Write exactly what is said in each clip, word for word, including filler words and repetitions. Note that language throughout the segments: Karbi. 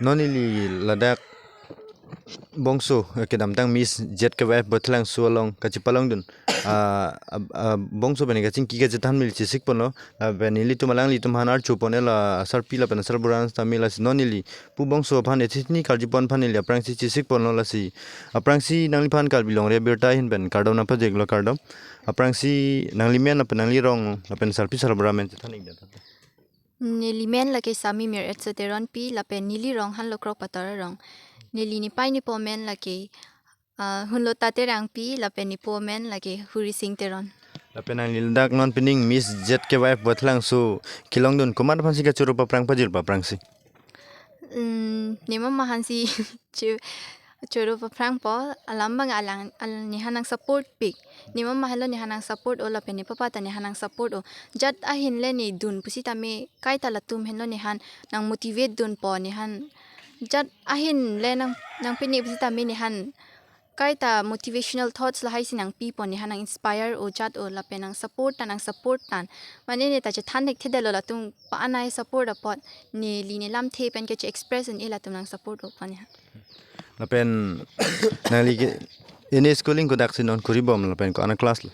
Non neli ladak bangso, eh, kedamtang Miss Z K Y F Voithalangso along kachepalongdun, ah, ah, ah, bangso pen kachingki kachethan neli chesik ponlo, lapen nelitum alanglitum aphan archo pon-e la asarpi lapen asarbura sitame, lasi non neli pu bangso aphan etini karju pon aphan neli aphrangsi chesik ponlo, lasi aphrangsi nangliphan Karbi Longri Abirta ahin pen kardom nangpajirlo, kardom. Aphrangsi nangli men lapen nangli rong lapen sarpi sarbura men chethan-ik dei. Neli men lake Sami Mir Etso Teronpi lapen neli rong Hanlo Krokpator arong. Neli nepei nepo men lake, ah, Hunlota Terangpi lapen nepo men lake Hurising Teron. Lapen nangli ladak non pining Miss Z K Y F Voithalangso kelongdun komat aphansi kachoro paphrang pajirpo aphrangsi? Hmm, ne mama aphansi chu choro paphrangpo, alam abang alang, al-, nephan nangsupport pik. Ne mama henlo nephan nangsupport-o lapen ne papa ta nephan nangsupport-o. Jat ahin le ne dun pusitame kaita latum henlo nephan nangmotivate dunpo, nephan jat ahin le nang, nangpine pusitame nephan kaita motivational thoughts lahaisi nangpipo, nephan nang-inspire-o jat-o lapen nangsupport tan, nangsupport tan. Mane neta chethan thekthedetlo, latum pa-an ai support apot, neli nelamthe pen kache-express un-e latum nangsupport-o pu nephan. Lapen nangli ke, neli schooling kodaksi non kuribom lapen ko-an a-class lo?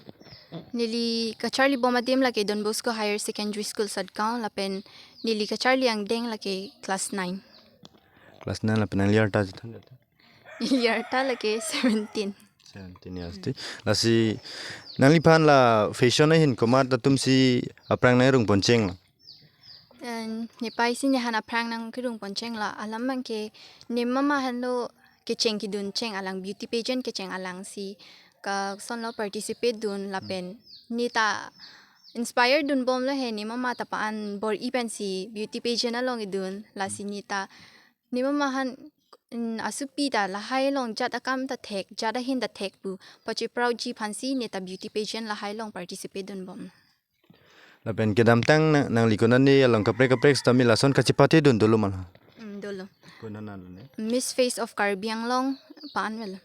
Neli kacharlibom adim lake Don Bosco Higher Secondary School Satgaon lapen neli kacharli angdeng lake class nine. Class nine lapen nangli arta chethan dei. Neli arta lake seventeen. Seventeen years ti. Lasi nangliphan la fashion ahin komat atumsi aphrang nangrung ponchenglo? Eh, nepei si nephan aphrang nangkerung ponchenglo. Alam abang ke ne mama henlo kecheng kedun cheng alang, beauty pageant kecheng alangsi kasonlo participate dun lapen neta inspire dunbomlo he, ne mama ta pa-an bor-i pensi beauty pageant along kedun, lasi neta ne mama aphan, mm, asupi ta lahai along jat akam ta thek, jat ahin ta thek pu pacheproudji aphansi neta beauty pageant lahai along participate dunbom. Lapen kedamtang na-, nangli konane along kaprek kaprek sitame lason kachepatedun dolo ma? Mm, dolo. Konane lo ne? Miss Face of Karbi Anglong pa-an avelo.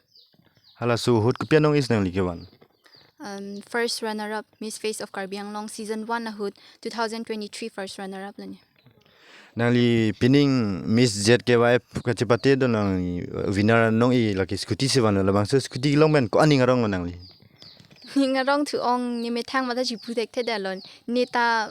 Halaso ahut kopi anong-isi nangli kevan? Um, first runner up, Miss Face of Karbi Anglong season one ahut, two thousand twenty-three first runner up lo ne. Nangli pining Miss Z K Y F kachepatedun nangli winner anong-i lake scooty si vanlo, labangso scooty along pen ko aning aronglo nangli? Ning arong thu-ong, ne methang mata chipu thekthedetlo. Neta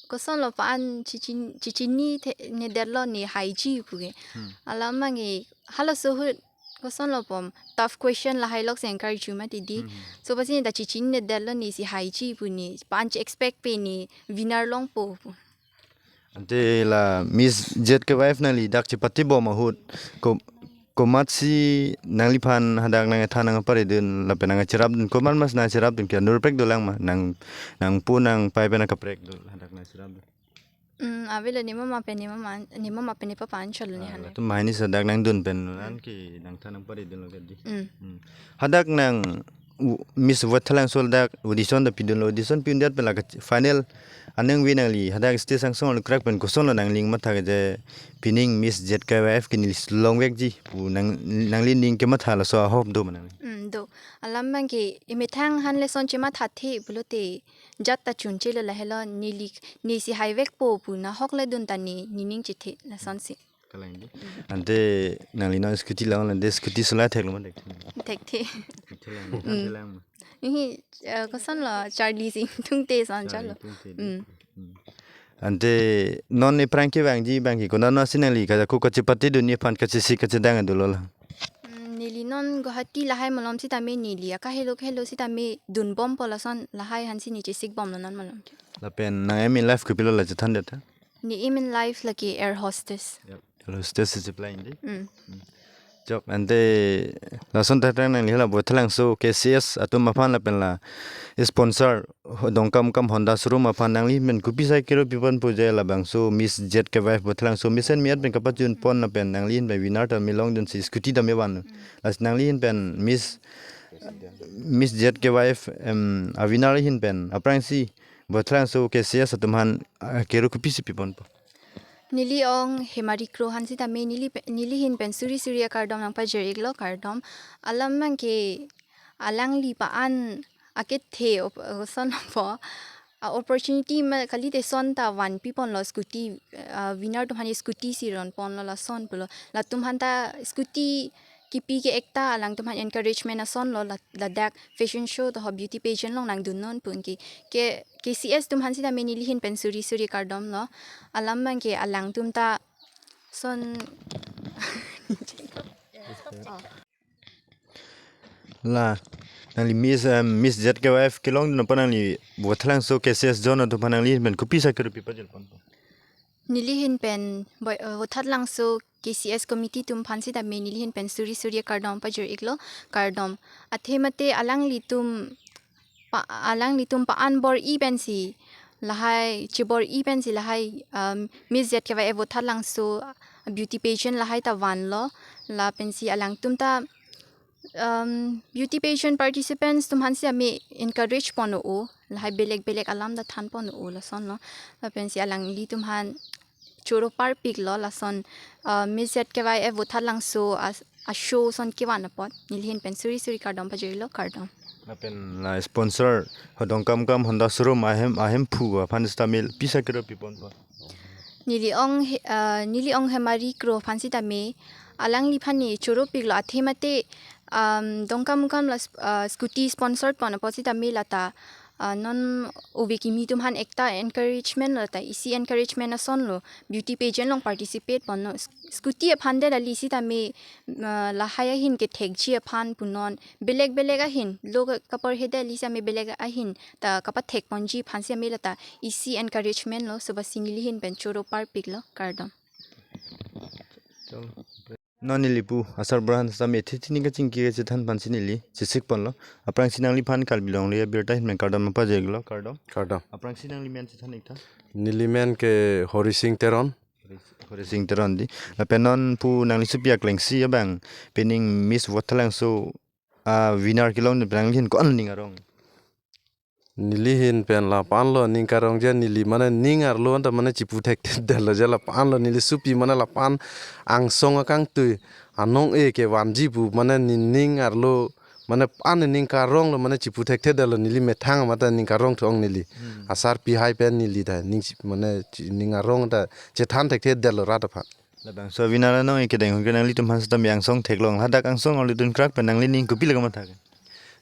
kosonlo pa-an chichin-, chichinine the-, nedetlo ne haiji pu ke. Hmm. Alam abang ke halaso ahut kosonlo pom, tough question lahai lok sengkar chu mati dei. Hmm. So pasi neta chichinine detlo nesi haiji pu, ne pa-an che-expect pe ne winner longpo pu. Ante la Miss Z K Y F nangli dak chepatebom ahut ko, komatsi nangliphan hadak nangthan nangparedun lapen nangcherapdun, komat mas nangcherapdun ke, nurpek dolang ma, nang, nangpo nangpai pen nangkaprek do hadak nangcherapdun? Mm, avelo, ne mama pen, ne mama, ne mama pen ne papa anchot lo ne. Ah, han. Latum banghini si hadak nangdun pen, mm, an ke nangthan nangparedunlo ke dei. Mm. Mm. Hadak nang u-, Miss Voithalangso ladak audition ta pidunlo, audition pi-un-det pen lake final aningve nangli hadak stage angsong lo krak pen kosonlo nangli matha ke je pining Miss Z K Y F ke neli longvekji pu nang, nangli ning kematha laso ahop do ma nangli? Mm, do. Alam abang ke emethang aphan lason chemathathe pulote jat ta chunchelo, lahelo neli, nesi haivekpo pu nahok le dun ta ne, nening chethe lasonsi. Kalang dei. Mm. Ante nangli non scooty lang, ante scooty sulai theklo ma dei? Thekthe. Thekthe lang, mm, thekthe lang ma? Ihi, eh, kosonlo, Charlie Singh Thungte ason, Charlie chalo. Thungte dei. Mm. Mm. Ante non ne aphrang kevangji abang ke konatsi nangli kaja ko kachepatedun nephan kachesik kachedang dolo la? Mm, neli non Guwahati lahai malom sitame neli akahelo kahelo sitame dunbompo, lason lahai aphansi ne chesikbomlo non malom ke. Lapen nang aim in life kopilo la chethan det tha? Ne aim in life lake air hostess. Yep. Air hostess si apply dei. Mm. Mm. Chok, ante lason thaktang nangli hala Voithalangso K C S atum aphan lapen la sponsor ho-, Dongkamukam Honda showroom aphan nangli ahin pen kopi sai kero piponpo je labangso Miss Z K Y F Voithalangso mesen mi-at pen kapachun pon lapen nangli ahin pen winner ta melongdunsi scooty ta mevan. Mm. Lasi nangli ahin pen Miss, Miss Z K Y F, em, a-winner ahin pen aphrangsi Voithalangso K C S atum aphan, ah, kero kopisi piponpo? Neli ong Hemari Kro aphan sitame neli pe-, neli ahin pen suri suri akardom nangpajir-iklo, kardom. Alam abang ke alangli pa-an akethe op-, osonpo. a-opportunity ma kalite son ta vanpi ponlo scooty, ah, winner atum aphan scooty si ron ponlo lason pulo. Latum aphan ta scooty kipi ke-ek ta alangtum aphan encouragement asonlo la-, ladak fashion show to ho beauty pageant along nangdunnon pu ke, ke K C S atum aphan sitame neli ahin pen suri suri kardom lo. Alam abang ke alangtum ta son la nangli Miss, em, Miss Z K Y F kelongdun apot nangli Vothatlangso K C S zone atum aphan nangli ahin pen kopisa kerupi pajir ponpo? Neli ahin pen boi-, eh, Vothatlangso K C S committee atum aphan sitame neli ahin pen suri suri kardom pajir iklo, kardom. Athe mate alanglitum pa, alanglitum pa-an bor-i pensi lahai, chibor-i pensi lahai, um, Miss Z K Y F Vothatlangso beauty pageant lahai ta vanlo, la pensi alangtum ta, um, beauty pageant participants atum aphan sitame encourage pon-o, lahai belek belek alam ta than pon-o lasonlo. La pensi alanglitum aphan choro parpiklo lason, uh, Miss Z K Y F Vothatlangso a, a-show ason kevan apot neli ahin pen suri suri kardom pajirlo, kardom. Lapen la sponsor ho Dongkamukam Honda showroom ahem, ahemphu aphan sitame pisa kerupi ponpo? Neli ong he, ah, neli ong Hemari Kro aphan sitame alangliphan ne choropiklo, athe mate, um, Dongkamukam la sp-, ah, scooty sponsored pon apot sitame lata, ah, non ove kimi atum aphan ek ta encouragement lo, ta isi encouragement asonlo, beauty pageant along participate ponlo. S-, scooty aphan det kali sitame, ah, lahai ahin kethekji aphan punon, belek belek ahin, lo ka-, kaporhe det kali sitame belek ahin ta kapathek ponji aphan sitame lata isi encouragement lo, so basi neli ahin pen choro parpiklo, kardom. Non neli pu Asar Bora aphan sitame thethi ning kachingki kachethan aphansi neli chesik ponlo. Aphrangsi nangliphan Karbi Longri abirta ahin pen kardom pajirlo, kardom. Kardom. Aphrangsi nangli men chethan ik tha. Neli men ke Horising Teron. Horising Teron dei. Lapen non pu nangli sopi aklengsi abang pining Miss Vothatlangso, ah, winner kelongdun pen nangli ahin ko-an ning arong? Neli ahin pen la-an lo ning karong je, neli mane ning arlo anta mane chipu thekthedetlo je, la-an lo neli sopi mane la-an angsong akangtui anong-e kevanji pu mane ne ning arlo mane la-an ning karong lo mane chipu thekthedetlo, neli methang mate ning karong thu-ong neli. Hmm. Asarpi hai pen neli ta ning chi-, mane chi-, ning arong ta chethan thekthedetlo rat aphan. Labangso winner anong-e kedeng ahut ke nanglitum aphan sitame angsong theklong, hadak angsong arlo dunkrak pen nangli ning kopilo kamatha ke?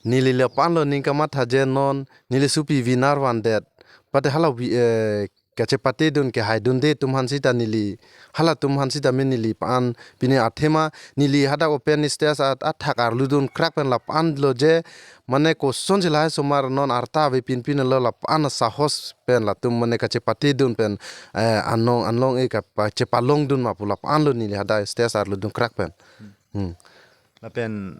Neli la-an lo ning kamatha je non neli sopi winner vandet. Pate hala wi-, eh, kachepatedun kehaidunde atum aphan sita neli, halatum aphan sitame neli la-an pine athema neli hadak open stage at, athak arlo dunkrak pen la-an lo je, mane kosonsi lahai osomar non arta ave pinpin lo la-an sahos pen latum mane kachepatedun pen, eh, anong anong-e kapa-, chepalongdun ma pu la-an lo neli hadak stage arlo dunkrak pen. Hmm. Lapen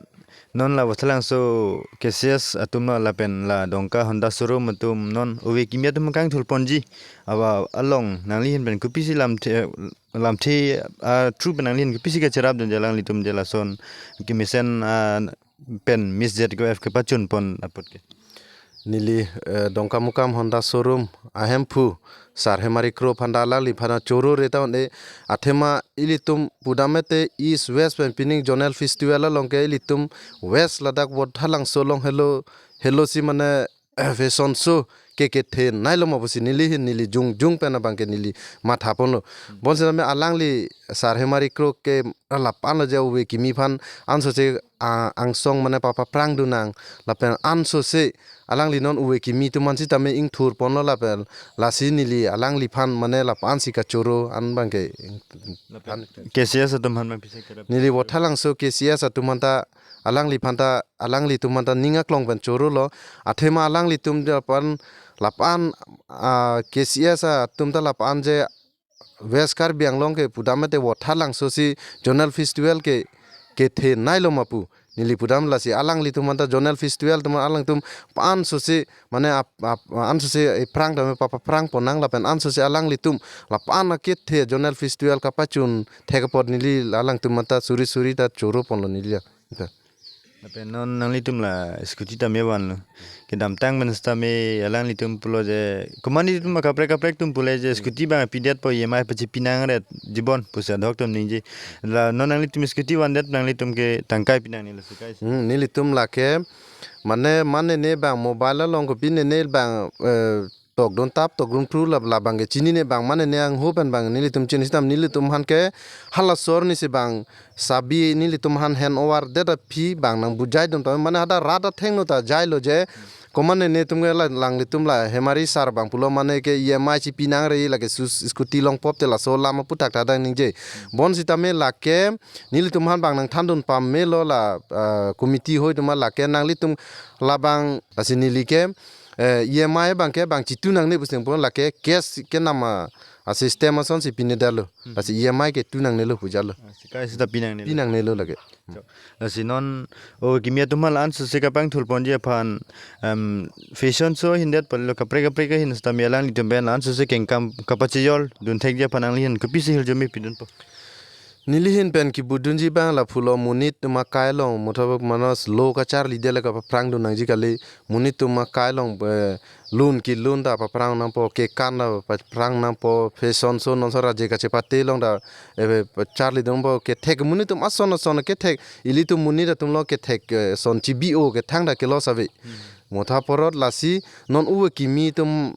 non la Vothatlangso K C S atum lo lapen la Dongka Honda showroom atum non ove kimi atum kangthur ponji ava along nangli ahin pen kopisi lamthe, lamthe, ah, through pen nangli ahin kopisi kacherapdun je alanglitum je lason kemesen, ah, pen Miss Z K Y F kepachun pon apot ke? Neli, eh, Dongkamukam Honda showroom ahemphu Sar Hemari Kro aphan ta alangliphan choro re ta un-e, athema ilitum pudamete East West pen pining zonal festival along ke ilitum West ladak Vothatlangso along helo, helosi mane, eh, fashion show ke kethenei lo ma pusi neli ahin neli jongjong pen abang ke neli matha ponlo. Bonsitame alangli Sar Hemari Kro ke la-an lo je ove kimi aphan ansose, ah, angsong mane papa prangdun nang lapen ansose alangli non ove kimi atum aphan sitame ingthur ponlo lapen lasi neli alangliphan mane la-ansi kachoro an abang ke. Lapen K C S atum aphan abang pisa kerap? Neli Vothatlangso K C S atum aphan ta alangliphan ta alanglitum aphan ta ning aklong pen choro lo, athema alanglitum aphan la-an, ah, K C S atum ta la-an je West Karbi Anglong ke pudamete Vothatlangsosi zonal festival ke kethenei lo ma pu neli pudam lasi alanglitum aphan ta zonal festival atum alangtum ansose mane ap, ap, ansose ephrang tame papa prang pon nang lapen ansose alanglitum la-an akethe zonal festival kapachun thek apot neli alangtum aphan ta suri suri ta choro ponlo neli ya. Lapen non nanglitum la scooty tame vanlo. Kedamtang pen sitame alanglitum pulo je, komat nelitum akaprek kaprek atum pule je scooty abang pidetpo, E M I pachipi nang ret jibon pusi adhok atum ningje. La non nanglitum scooty vandet nanglitum ke tangkai pi nangne laso kai? Hmm, nelitum lake mane mane ne abang mobile along kopi ne ne abang, eh, tokdun tap, tokdun phru la, labang ke chinine bang mane ne angho pen bang nelitum chini sitame nelitum aphan ke halaso arni si bang sabi nelitum aphan hand over det aphi bang nang bujai dun tame mane hadak rat athengno ta jailo je. Komatne netum ke la, alanglitum la Hemari sir bang pulo mane ke E M I chipi nangre lake sus scooty longpop te laso alam aputhak ta dang ningje. Bon sitame lake nelitum aphan bang nang thandun pamelo la, ah, committee hoi atum lake nanglitum labang lasi neli ke, eh, E M I bang ke bang chitu nangne pusing pon lake cash ke nama a system asonsi pine detlo. Lasi E M I ke tu nangnelo pujalo. Ah, si kai sita pi nangnelo. Pi nangnelo lake. Lasi non o kimi atum la-an suse kapangthul ponji aphan, em, fashion show ahin det pulo kaprek kaprek ahin sitame alanglitum pen la-an suse kengkam kapachejor dun thekji aphan nanglihin kopisi hirjume pidunpo. Nelihin pen kebudunji bang la pulo monit atum akai along mothabok manos lo kacharli det le kapaphrang dun nangji kali. Monit atum akai along, eh, lun kelun ta paphrang nangpo, kekan ta paphrang nangpo, fashion show non sara je kachepate along ta, eh, charli dongpo, kethek monit atum ason ason kethek, ilitum monit atum lo kethek, eh, son chibi-o kethang ta kelos ave. Motha porot lasi non uwe kimi atum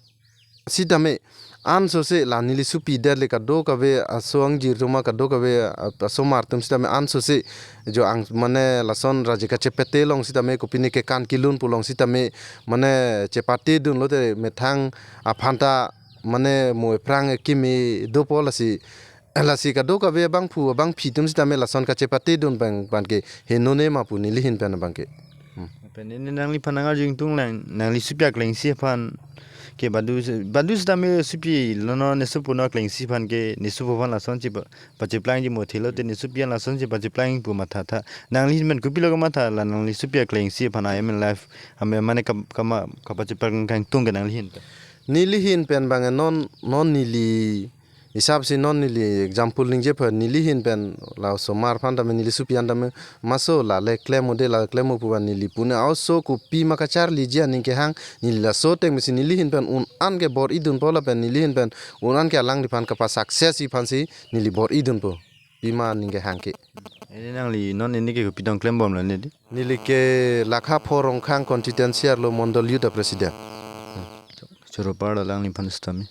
sitame ansose la neli supi det le kadokave aso angjir atum kadokave, ah, asomar atum sitame ansose jo ang mane lason raje kachepate along sitame kopine kekan kelun pu along sitame mane chepate dunlote methang aphan ta mane mo ephrang kimi dopo lasi, lasi kadokave abangphu abangphi atum sitame lason kachepate dun bang aphan ke henone ma pu nelihin pen abang ke. Hmm. Pen neli nangliphan nangarju ingtung lang, nangli supi aklengsi aphan ke badu se, badu sitame supi lo non nesopo no aklengsi aphan ke nesopo aphan lasonsi pa, pacheplangji mo thelo te nesopi an lasonsi pacheplang pu matha tha. Nanglihin pen kopilo kamatha la nangli supi aklengsi aphan I M L F ame mane kam, kama kapacheplang kangtung ke nanglihin pen. Nelihin pen bang non, non neli hisap si non neli example ningje pha nelihin pen la osomar aphan tame neli supi an tame maso la le klem ode la klem pu an neli pune aoso kopi ma kacharliji aning kehang neli laso ateng si nelihin pen un-an ke bor-i dunpo lapen nelihin pen un-an ke alangliphan kapa success-ji aphansi neli bor-i dunpo. Pima aning kehang ke. Ini nangli non ini ke kopi tong klembom la neli. Neli ke Lakha Pho Rongkhang constituency arlo mondol youth president. Choro par alangliphan sitame.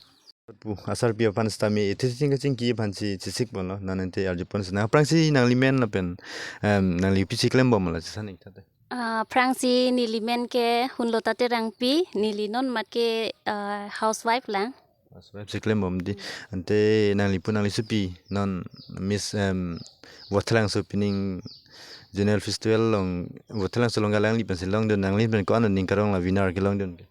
Pu asarpi aphan sitame ethis ching kachingki aphansi chesik ponlo, nang ante arju pon sina. Aphrangsi nangli men lapen, em, nangli pisi klembom la chesanik thate. Ah, aphrangsi neli men ke Hunlota Terangpi, neli non mat ke, ah, housewife lang. Housewife si klembom di. Ante nangli pu nangli supi non Miss, em, Voithalangso pining Zonal Festival along Voithalangso along alangliphan si longdun nangli pen ko-an aning karong la winner kelongdun ke.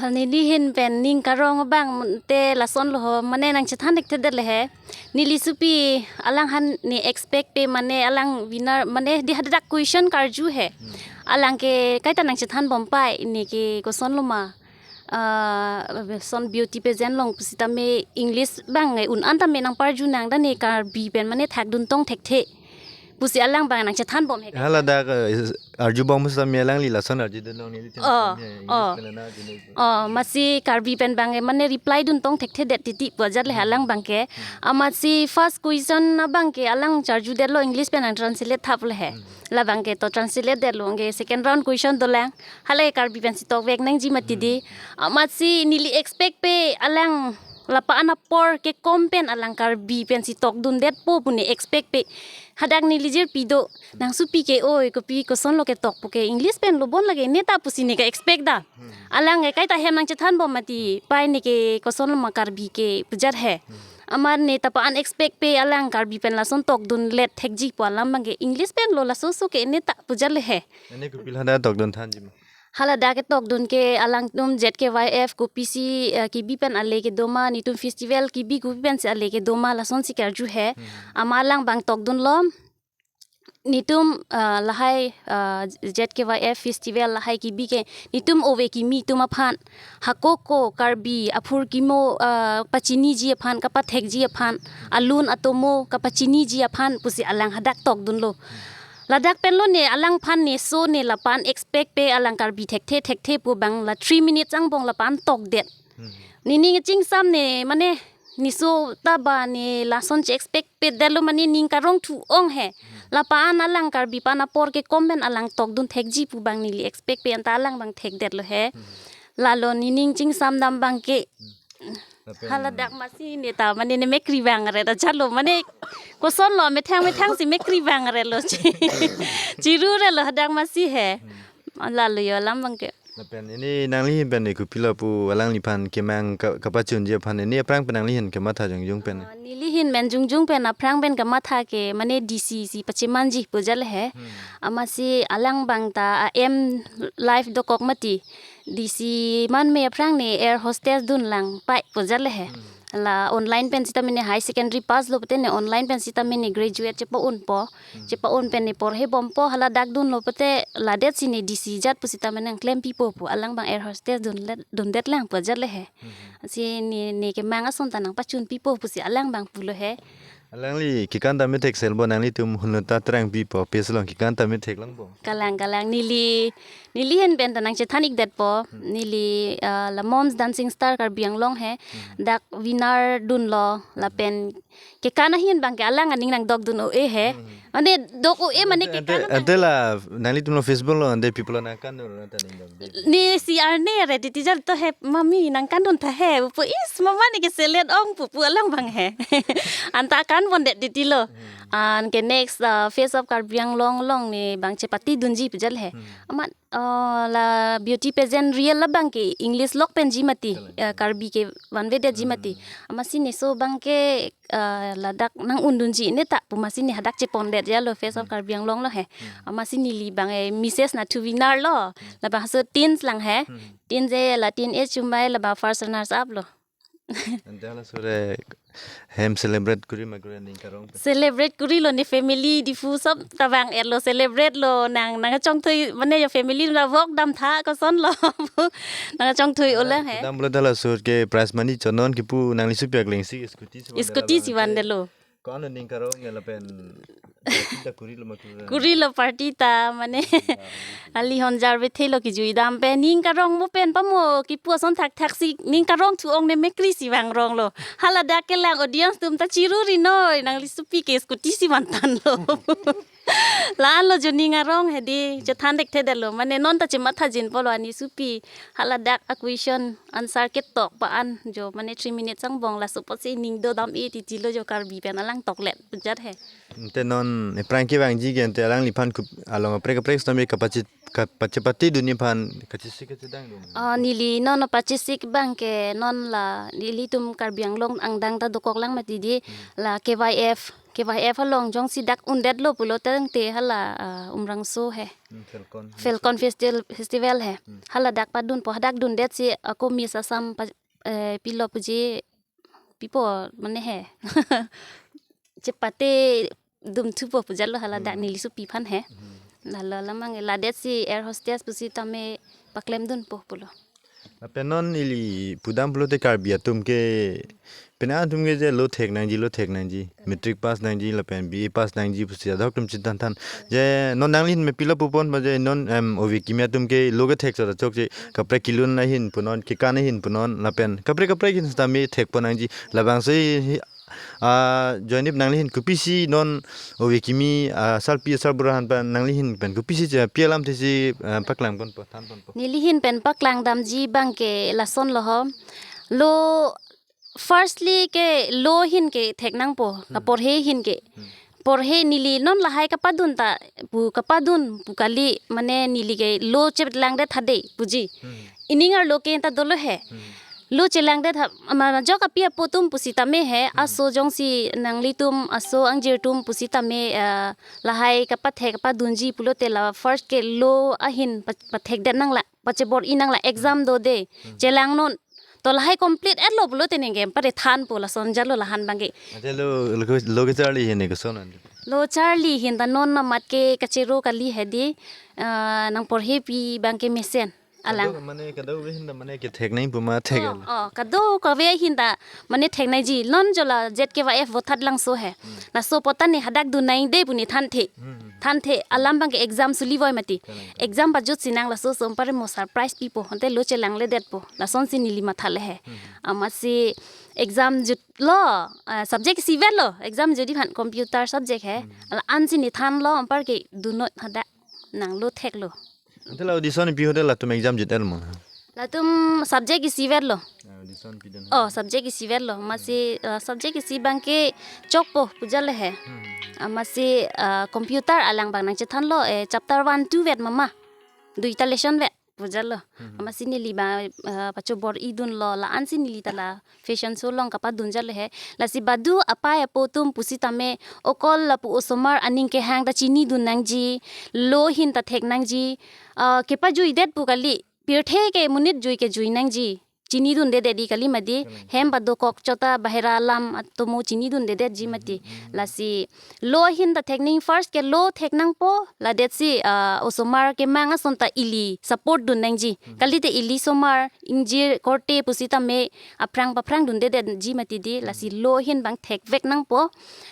Nelihin pen ning karong abang te lason lo ho, mane nangchethan thekthedet le he. Neli supi alangphan ne expect pe mane alang winner mane di hadak question karju he. Alang ke kaita nangchethan bom pai ne ke koson lo ma. Ah, son beauty pageant along pusitame English bang un-an tame nangparju nang dan ne Karbi pen mane thakdun tong thekthe. Pusi alang bang nangchethan bom he. Hala dak, eh, arju bom sitame alangli lason arju dun long neli. Oh, oh. Oh, masi Karbi pen bang mane reply dun tong thekthedet titi pu ajat le alang bang ke. Amatsi first question abang ke alang charju detlo English pen nang translate thap le he. Labang ke to translate detlo ke second round question dolang. Hala Karbi pensi tokvek nangji mati di. Amatsi neli expect pe alang lapu-an apor kekom pen alang Karbi pensi tokdun detpo pu ne expect pe. Hadak neli jirpi do. Nang supi ke oi kopi koson lo ketok pu ke English pen lo bon lake ne ta pusi ne ke expect da. Alang ke kaita hem nangchethan bom mati pai ne ke koson lo ma Karbi ke pu ajat he. Amat ne ta pa-an expect pe alang Karbi pen lason tokdun let thekji pu alam bang ke English pen lo laso so ke ne ta pu ajat le he. Ini kopilo hadak tokdun thanji ma. Hala dak ketokdun ke alangtum Z K Y F kopisi, eh, kebi pen ale kedo ma, netum festival kebi kopi pensi ale kedo ma lasonsi karju he. Amat alang bang tokdunlo. Netum, eh, lahai, eh, Z K Y F festival lahai kebi ke netum ove kimi atum aphan. Hako ko Karbi aphurkimo, eh, pachiniji aphan, kapathekji aphan, alun atomo kapachiniji aphan pusi alang hadak tokdunlo. Ladak pen lo ne alangphan ne so ne lapu-an expect pe alang Karbi thekthe thekthe pu bang la three minutes angbong lapu-an tokdet. Neli ning chingsam ne mane neso ta ba ne lason che-expect pe detlo mane ning karong thu ong he. Lapu-an alang Karbi pen apor kekom pen alang tokdun thekji pu bang neli expect pe anta alang bang thekdetlo he. Lalo nening chingsam dam abangke. Lapen hala dak masi ne ta mane ne mekri abang re ta chalo mane kosonlo methang methang si mekri abang re lo chi. Chiru re lo hadak masi he. Lalo yo alam abangke. Lapen ini nangli hin pen ne kopilo pu alangliphan kemang ka-, kapachunji aphan ini aphrang pen nangli hin kematha jongjong pen. Ah, neli hin pen jongjong pen aphrang pen kematha ke mane D C si pachemanji pu jale he. Hmm. Amatsi alang abang ta a-aim life dokok mati. D C man me aphrang ne air hostess dunlang pai pu jale he. Hmm. La online pen sita mane high secondary pass lo pute ne online pen sita mane graduate chepa-unpo. Hmm. Chepa-un pen ne porhe bompo hala dak dunlo pute ladet si ne D C jat pu sita mane nangklem pipo pu alang abang air hostess dunlet, dundet lang pu jale he. Hmm. Si ne, ne kemang ason ta nangpachun pipo pusi alang abang pulo he. Alangli kekan ta methek sel bo nanglitum hunlo ta terang pipo pes long kekan ta methek lang bo. Kalang kalang neli, neli hin pen ta nangchethan-ikdetpo. Hmm. Neli, ah, la Mom's Dancing Star Karbi Anglong he. Hmm. Dak winner dunlo lapen kekan ahin abangke alang aning nangdok dun o-e he. Hmm. Mane dok o-e mane ante, kekan ante, ahin. Ante la nanglitum lo Facebook lo ante people lo nangkan dun lo ta ning dok. Ne si arne re titi jal to he mami nangkan dun tha he pu is mama ne ke selet ong pu pu alang abang he. Anta kan bondet titi lo. Hmm. Anke next, ah, Face of Karbi Anglong along ne abang chepate dunji pu jale he. Hmm. Amat, ah, la beauty pageant real abangke English lok penji mati. Kalang. Ah, Karbi ke vanvedetji mati. Hmm. Amatsi ne laso abangke ah, ladak nang-un dunji ne ta pu amatsi ne hadak chepondet jalo Face of Karbi Anglong lo he. Hmm. Amatsi neli abang e Missus Nathu winner lo. Hmm. Labangso teens lang he. Hmm. Teens e la teen age chumbai labang first runners up lo. Ante halaso re hem celebrate kuri ma kuri ning karong pen. Celebrate kuri lo ne family Diphu sob ta abang er lo celebrate lo nang nangchongthui mane yo family la vok dam tha kosonlo. Nangchongthui ulang he. Dam blo halaso ke prize money chonon kipu nangli supiak lengsi scooty si scooty si van de lo. Ko-an ning karong ya lapen party ta kuri lo ma kuri. Kuri lo party ta mane. Ali honjar bethe lo kijui dam pen ning karong mo pen pamo kipu ason thakthak si ning karong thu-ong ne mekri si vangrong lo. Hala dak kelang audience atum ta chiru ri noi nangli supi ke scooty si van than lo. La-an lo jo ning arong he di chethan dek the det lo mane non ta chematha jinpo lo ani supi. Hala dak a question answer ketok pa an jo mane three minutes angbong laso apotsi ning do dam-e titi lo jo Karbi pen alang toklet pu jat he. Ante non ephrang kevangji ke ante alangliphan kup-, along kaprek kaprek sitame kapachi-, kapachepate dunji aphan kachesik kachedang dun. Ah, neli non pachesik abangke non la nelitum Karbi Anglong angdeng ta dokok lang mati di. Hmm. La K Y F, K Y F along jongsi dak undet lo pulo tangte hala, ah, Umrangso he. Hmm, Falcon. Falcon Festival, Festival he. Hmm. Hala dak padunpo hadak dundet si ako Miss Assam pa, eh, pilo puji pipo mane he. Chepate dum thupo pu jalo hala dak Hmm. neli supi aphan he. Hmm. Lalo lamang ladet si air hostess pusitame paklem dunpo pulo. Lapen non ili pudam pulote Karbi atum ke penang atum ke je lo thek nangji lo thek nangji matric pass nangji lapen B A pass nangji pusi adok atum chethan than. Je non nanglin me pilo pupon ba je non em ove kimi atum ke lo kethek chot chok je kaprek kelun ahin punon kekan ahin punon lapen kaprek kaprek ahin sitame thekpo nangji labangso hi, ah, joinip nanglihin kopisi non ove kimi, ah, sarpi sarbura aphan pen nanglihin pen kopisi je pi alamthe si, ah, paklang ponpo than ponpo. Nelihin pen paklang damji abangke lason lo ho. Lo firstly ke lo ahin ke thek nangpo, Hmm. kaporhe ahin ke. Hmm. Porhe neli non lahai kapadun ta pu kapadun pu kali mane neli ke lo chelang det hade puji. Hmm. Ining arlo ke ta dolo he. Hmm. Lo chelang det ha ma, ma jok api apo atum pusitame he, Hmm. aso jongsi nanglitum aso angjir atum pusitame, ah, lahai kapathek kapadunji pulote la first ke lo ahin pa-, pathek det nanglang. Pachebor-i nanglang exam do de. Hmm. Chelang non. To lahai complete et lo pulote ningke pare thanpo lason jalo lahan abangke. Ante lo, lo, lo kecharli ahin ne koson an. Lo charli ahin ta non amat ke kachero kali he di, ah, nangporhepi abangke mesen. Alang. Kadokave mane kadokave ahin ta mane kethek nangji pu ma thek Oh, al. oh, kadokave ahin ta mane thek nangji non jo la Z K Y F vothat langso he. Hmm. Laso apot ta ne hadak dun nangde pu ne thanthe. Hmm. Thanthe alam abangke exam suli voi mati. Kalang, kalang. Exam pajut si nang laso so anparke mo surprise pipo. Ante lo chelangledetpo. Lasonsi neli matha le he. Hmm. Amatsi exam jut lo, ah, subject isi vet lo. Exam jut aphan computer subject he. Hmm. La-ansi ne thanlo anparke dunnon hadak nang lo theklo. Ante la audition pi hotel latum exam jut el mo. Latum subject isivet lo. Ah, this one pidun. Oh, subject isivet lo. Amatsi, uh, subject isi abangke chokpo pujale he. Hmm. Amatsi, uh, computer alang abang nangchethanlo, eh, chapter one, two vet mama. Duita lesson vet pujalo. Hmm. Amatsi neli ba, uh, pachobor-idunlo, la-ansi neli ta la fashion show along kapadunjale he. Lasi badu apei apo atum pusitame okol lapu osomar aning kehang ta chinidun nangji, lo ahin ta thek nangji, uh, kepajuidet pu kali, pirthe ke monit jui ke jui nangji. Chinidundedet di kali mati, kalang, hem padokok chota bahera alam atomo chinidundedetji mati. Hmm, hmm, hmm. Lasi lo ahin ta thek nangji, first ke lo thek nangpo, ladetsi, ah, osomar kemang ason ta ili support dun nangji. Hmm. Kalite ili osomar ingjir korte pusitame aphrang paphrangdundedetji mati di, lasi lo ahin abang thekvek nangpo.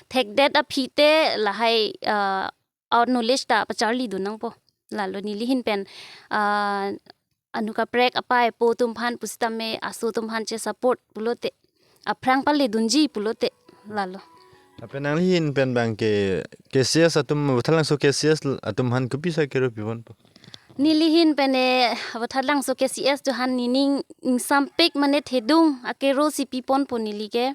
Thekdet aphi te lahai, ah, our knowledge ta pacharlidun nangpo. Lalo neli ahin pen, ah, anu kaprek apei apo atum aphan pusitame aso atum aphan che support pulote, aphrang paledunji pulote, lalo. Lapen nangli ahin pen abangke K C S atum, Vothatlangso K C S atum aphan kopisa kero piponpo? Neli ahin pen e, Vothatlangso K C S atum aphan nening ingsampik mane thedung akero si piponpo neli ke.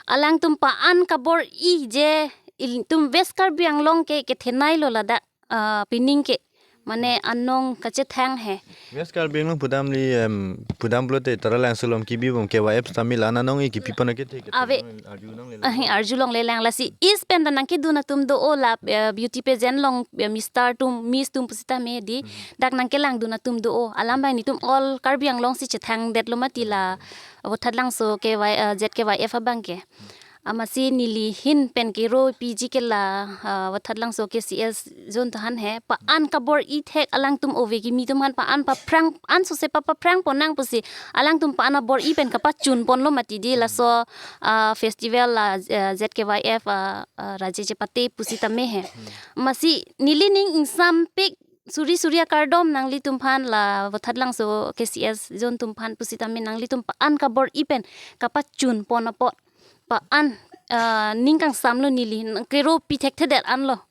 Alangtum pa-an kabor-i je, ilitum West Karbi Anglong ke kethenei lo ladak, ah, pining ke. Mane anong kachethang he. West Karbi Anglong pudamli, em, pudam pulote Taralangso along kebibom K Y F sitame la-an anong-e kepipon akethe ke. Ave. Arjulongle. Ahin, arjulonglelang, lasi East pen ta nangkedun atum do-o la, eh, beauty pageant along, eh, Mister atum, Miss atum pusitame di. Hmm. Dak nangkelangdun atum do-o. Alam abang netum all Karbi Anglong si chethangdetlo mati la, Vothatlangso K Y, eh, Z K Y F abangke. Amatsi neli ahin pen kero piji ke la, ah, Vothatlangso K C S atum aphan he, pa-an kabor-i thek alangtum ove kimi atum aphan pa-an paphrang, ansose pa paphrangpon nang pusi alangtum pa-an abor-i pen kapachunponlo mati di, laso, ah, festival la, ah, Z K Y F, ah, ah, raje chepate pusitame he. Amatsi neli ning ingsampik suri suri akardom nanglitum aphan, la Vothatlangso K C S atum aphan pusitame nanglitum pa-an kabor-i pen kapachunpon apot pa-an, ah, ning kangsamlo neli, kero pi thekthedet anlo.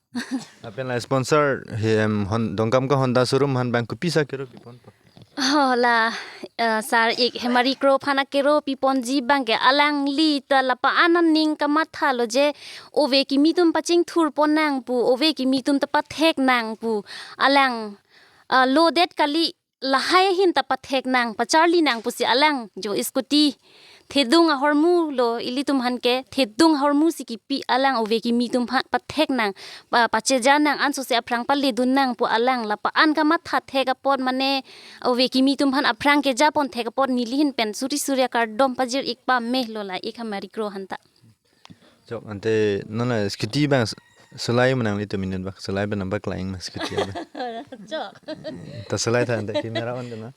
Lapen la sponsor hem Hon-, Dongkamukam Honda showroom aphan abang kopisa kero piponpo? Oh, la, ah, sar-ik Hemari Kro aphan akero piponji abangke alangli ta la pa-an aning kamathalo je ove kimi atum pachingthurpon nang pu, ove kimi atum ta pathek nang pu, alang, ah, lodet kali, lahai ahin ta pathek nang, pacharli nang pusi alang jo scooty thedung ahormu lo, ilitum aphan ke thedung ahormu si kipi, alang ove kimi atum aphan pathek nang, pa-, pacheja nang, ansose aphrang paledun nang pu alang la pa-an kamatha thek apot mane ove kimi atum aphan aphrang kejapon thek apot neli ahin pen suri suri akardom pajir-ik pamelo la-ik Hemari Kro aphanta. Chok, ante non la scooty abang s-, solai ma nanglitum inut bak, solai abang nang bak lain ma scooty abang. Chok. Ta solai tha ante camera on dun na.